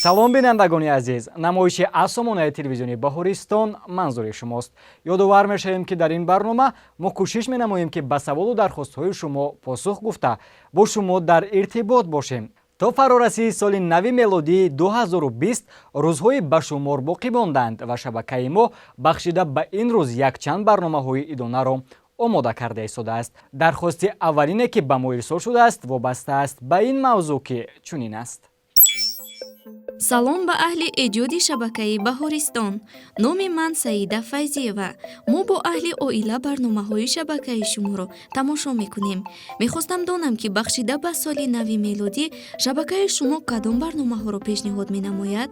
Салом, бинандагони азиз. Намоиши аз сомонаи телевизиони Баҳористон манзури шумост. Ёдовар мешавем, ки дар ин барнома мо кӯшиш менамоем, ки ба саволу дархостҳои шумо посух гуфта, бо шумо дар иртибот бошем. То фарорасии соли нави мелодии 2020 рӯзҳои ба шумор боқӣ монданд ва шабакаи мо бахшида ба ин рӯз якчанд барномаҳои идонаро омода карда истодааст. Дархости аввалине, ки ба мо ирсол шудааст, вобаста аст ба ин мавзӯъ, ки чунин аст. Салом ба аҳли эҷоди шабакаи Баҳористон. Номи ман Саида Файзиева. Мо бо аҳли оила барномаҳои шабакаи шуморо тамошо мекунем. Мехостам донам, ки бахшида ба соли нави мелодӣ шабакаи шумо кадом барномаҳоро пешниҳод менамояд?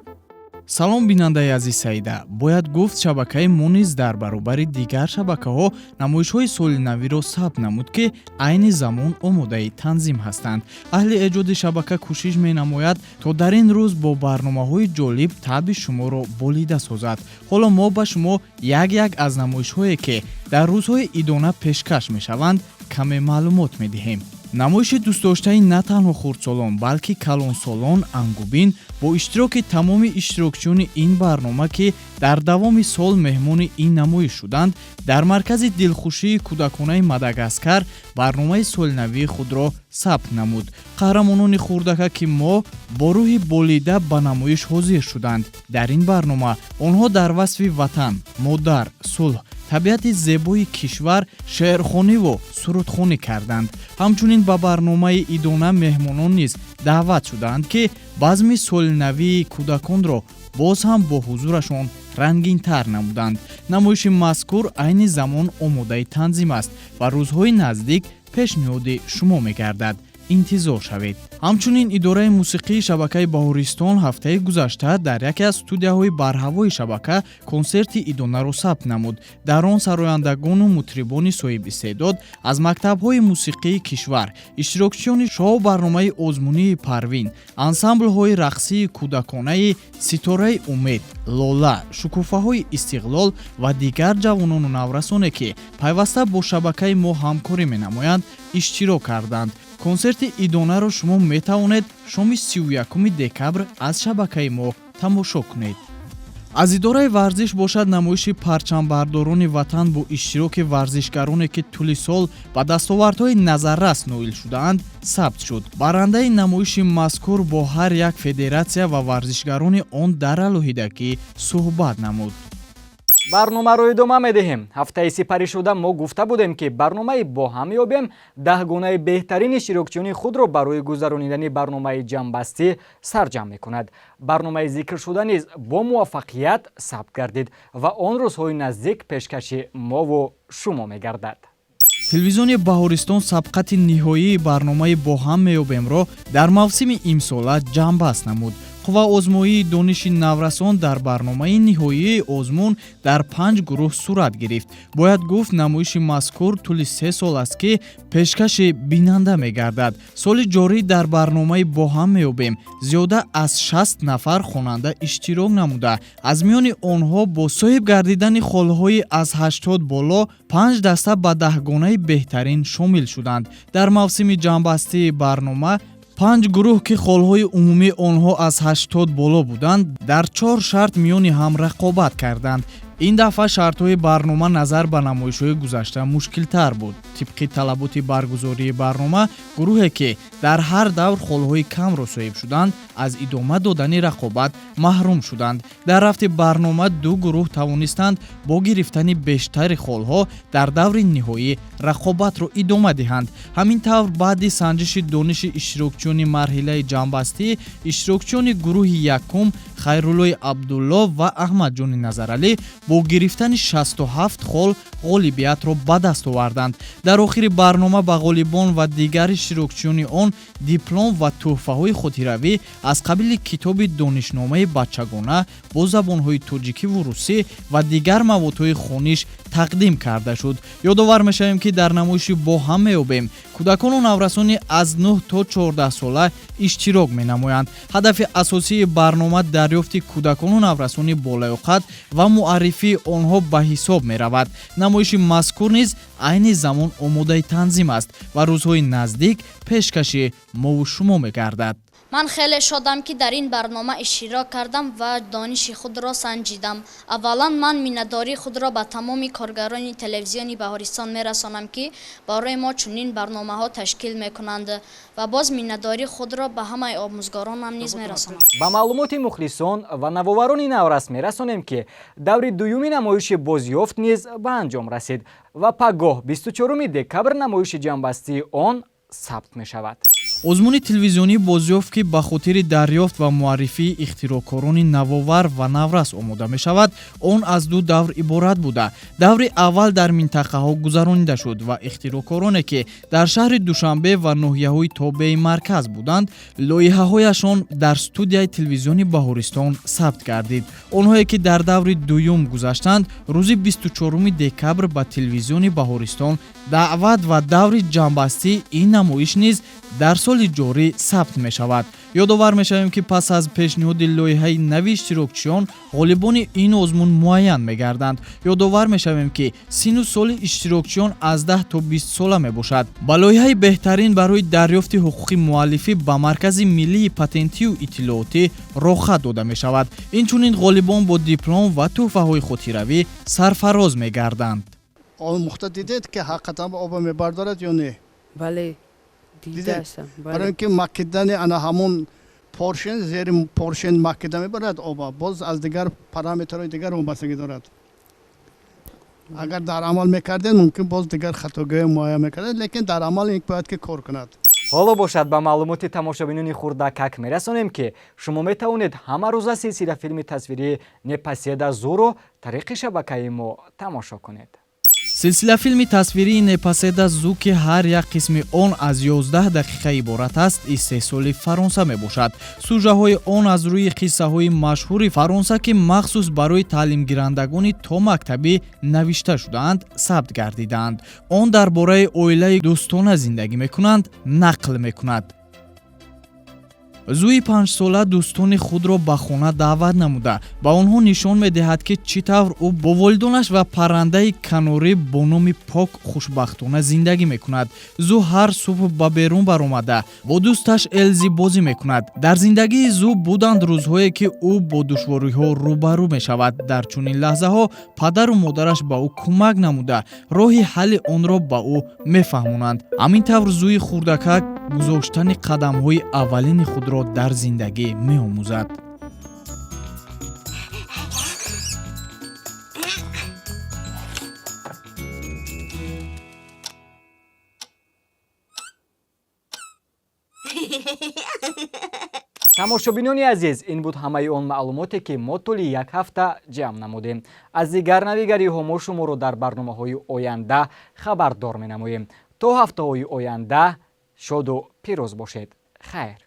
Салом, бинандаи азиз Саида. Бояд гуфт, шабакаи мо низ дар баробари дигар шабакаҳо намоишҳои соли навиро сабт намуд, ки айни замон омодаи танзим ҳастанд. Аҳли эҷоди шабака кӯшиш менамояд, то дар ин рӯз бо барномаҳои ҷолиб таъби шуморо болида созад. Ҳоло мо ба шумо як як аз намоишҳое, ки дар рӯзҳои идона пешкаш мешаванд, каме маълумот медиҳем. Намоиши дӯстдоштаи на танҳо хурдсолон, балки калонсолон «Ангубин» бо иштироки тамоми иштирокчиёни ин барнома, ки дар давоми сол меҳмони ин намоиш шуданд, дар маркази дилхушии кӯдаконаи Мадагаскар барномаи солинавии худро сабт намуд. Қаҳрамонони хурдака, ки мо бо рӯҳи болида ба намоиш ҳозир шуданд. Дар ин барнома онҳо дар васфи ватан, модар, сулҳ, табиати зебои кишвар шеърхониву сурудхонӣ карданд. Ҳамчунин ба барномаи идона меҳмонон низ даъват шудаанд, ки базми солинавии кӯдаконро боз ҳам бо ҳузурашон рангинтар намуданд. Намоиши мазкур айни замон омодаи танзим аст ва рӯзҳои наздик пешниҳоди шумо мегардад, интизор шавед. Ҳамчунин идораи мусиқии шабакаи Баҳористон ҳафтаи гузашта дар яке аз студияҳои барҳавои шабака консерти идонаро сабт намуд. Дар он сарояндагону мутрибони соҳибистеъдод аз мактабҳои мусиқии кишвар, иштирокчиёни шоу барномаи озмунии «Парвин», ансамблҳои рақсии кӯдаконаи «Ситораи умед», «Лола», «Шукуфаҳои истиқлол» ва дигар ҷавонону наврасоне, ки пайваста бо шабакаи мо ҳамкорӣ менамоянд, иштирок карданд. Консерти идонаро шумо метавонед шоми 31 декабр аз шабакаи мо тамошо кунед. Аз идораи варзиш бошад, намоиши «Парчамбардорони ватан» бо иштироки варзишгароне, ки тӯли сол ба дастовардҳои назаррас ноил шудаанд, сабт шуд. Барандаи намоиши мазкур бо ҳар як федератсия ва варзишгарони он дар алоҳидагӣ суҳбат намуд. Барномаро идома медиҳем. Ҳафтаи сипаришуда мо гуфта будем, ки барномаи «Бо ҳам ёбем» 10-гонаи беҳтарини иштирокчиёни худро барои гузаронидани барномаи ҷамъбастӣ сарҷамъ мекунад. Барномаи зикршуда низ бо муваффақият сабт гардид ва он рӯзҳои наздик пешкаши мову шумо мегардад. Телевизиони Баҳористон сабқати ниҳоии барномаи «Бо ҳам меёбемро» дар мавсими имсола ҷамъбаст намуд. Қувваозмоии дониши наврасон дар барномаи ниҳоии озмун дар панҷ гурӯҳ сурат гирифт. Бояд гуфт, намоиши мазкур тӯли 3 сол аст, ки пешкаши бинанда мегардад. Соли ҷорӣ дар барномаи «Бо ҳам меёбем» зиёда аз 60 нафар хонанда иштирок намуда, аз миёни онҳо бо соҳиб гардидани холҳои аз 80 боло панҷ даста ба 10-гонаи беҳтарин шомил шуданд. Дар мавсими ҷамъбастии барнома панҷ гурӯҳ, ки холҳои умумии онҳо аз 80 боло буданд, дар чор шарт миёни ҳам рақобат карданд. Ин дафъа шартҳои барнома назар ба намоишҳои гузашта мушкилтар буд. Тибқи талаботи баргузории барнома, гурӯҳе, ки дар ҳар давр холҳои камро соҳиб шуданд, аз идома додани рақобат маҳрум шуданд. Дар рафти барнома ду гурӯҳ тавонистанд бо гирифтани бештари холҳо дар даври ниҳоӣ рақобатро идома диҳанд. Ҳамин тавр, баъди санҷиши дониши иштирокчиёни марҳилаи ҷамъбастӣ, иштирокчиёни гурӯҳи якум Хайруллои Абдулло ва Аҳмадҷони Назаралӣ Бо гирифтани 67 хол ғолибиятро ба даст оварданд. Дар охири барнома ба ғолибон ва дигар иштирокчиёни он диплом ва тӯҳфаҳои хотиравӣ аз қабили китоби донишномаи бачагона бо забонҳои тоҷикиву русӣ ва дигар маводҳои хониш тақдим карда шуд. Ёдовар мешавем, ки дар намоиши «Бо ҳам меёбем» кӯдакону наврасони аз 9 то 14 сола иштирок менамоянд. Ҳадафи асосии барнома дарёфти кӯдакону наврасони болаёқат ва муаррифии онҳо ба ҳисоб меравад. Намоиши мазкур низ айни замон омодаи танзим аст ва рӯзҳои наздик пешкаши мову шумо мегардад. Ман хеле шодам, ки дар ин барнома иштирок кардам ва дониши худро санҷидам. Аввалан, ман миннатдории худро ба тамоми коргарони телевизиони Баҳористон мерасонам, ки барои мо чунин барномаҳо ташкил мекунанд, ва боз миннатдории худро ба ҳамаи омӯзгоронам низ мерасонам. Ба маълумоти мухлисон ва навоварони наврас мерасонем, ки даври дуюми намоиши «Бозёфт» низ ба анҷом расид ва пагоҳ, 24 декабр, намоиши ҷамъбастии он сабт мешавад. Озмуни телевизионии «Бозёфт», ки ба хотири дарёфт ва муаррифии ихтироъкорони навовар ва наврас омода мешавад, он аз ду давр иборат буда, даври аввал дар минтақаҳо гузаронида шуд ва ихтироъкороне, ки дар шаҳри Душанбе ва ноҳияҳои тобеи марказ буданд, лоиҳаҳояшон дар студияи телевизиони Баҳористон сабт гардид. Онҳое, ки дар даври дуюм гузаштанд, рӯзи 24 декабр ба телевизиони Баҳористон даъват ва даври ҷамъбастии ин намоиш низ дар соли ҷорӣ сабт мешавад. Ёдовар мешавем, ки пас аз пешниҳоди лоиҳаи нави иштирокчиён ғолибони ин озмун муайян мегарданд. Ёдовар мешавем, ки синну соли иштирокчиён аз 10 то 20 сола мебошад. Ба лоиҳаи беҳтарин барои дарёфти ҳуқуқи муаллифӣ ба Маркази миллии патентию иттилоотӣ роҳхат дода мешавад. Инчунин ғолибон бо диплом ва тӯҳфаҳои хотиравӣ сарфароз мегарданд. Омӯхта дидед, ки ҳақиқатан оба мебардорад ё не? Бале, дидаастам. Барои ин ки макидани ана ҳамон поршень, зери поршень макида мебарад оба, боз аз дигар параметрҳои дигар вобастагӣ дорад. Агар дар амал мекардед, мумкин боз дигар хатогиҳо муайян мекардед, лекин дар амал ин бояд ки кор кунад. Ҳоло бошад, ба маълумоти тамошобинони хурдакак мерасонем, ки шумо метавонед ҳама рӯза силсила филми тасвирии «Непоседа Зуро» тариқи шабакаи мо тамошо кунед. Силсилафилми тасвирии «Непоседа Зу», ки ҳар як қисми он аз 11 дақиқа иборат аст, истеҳсоли Фаронса мебошад. Сужаҳои он аз рӯи қиссаҳои машҳури Фаронса, ки махсус барои таълимгирандагони томактабӣ навишта шудаанд, сабт гардидаанд. Он дар бораи оилаи дӯстона зиндагӣ мекунанд нақл мекунад. Зуи 5-сола дӯстони худро ба хона даъват намуда, ба онҳо нишон медиҳад, ки чӣ тавр ӯ бо волидонаш ва паррандаи канорӣ бо номи Пок хушбахтона зиндагӣ мекунад. Зу ҳар субҳ ба берун баромада, бо дӯсташ Элзи бозӣ мекунад. Дар зиндагии Зу буданд рӯзҳое, ки ӯ бо душвориҳо рӯбарӯ мешавад. Дар чунин лаҳзаҳо падару модараш ба ӯ кӯмак намуда, роҳи ҳалли онро ба ӯ мефаҳмонанд. Ҳамин тавр Зуи хурдакак гузоштани қадамҳои аввалини худро дар зиндагӣ меомӯзад. Тамошобинони азиз, ин буд ҳамаи он маълумоте, ки мо тӯли як ҳафта ҷамъ намудем. Аз дигар навигариҳо мо шуморо дар барномаҳои оянда хабардор менамоем. То ҳафтаҳои оянда шоду пирӯз бошед. Хайр.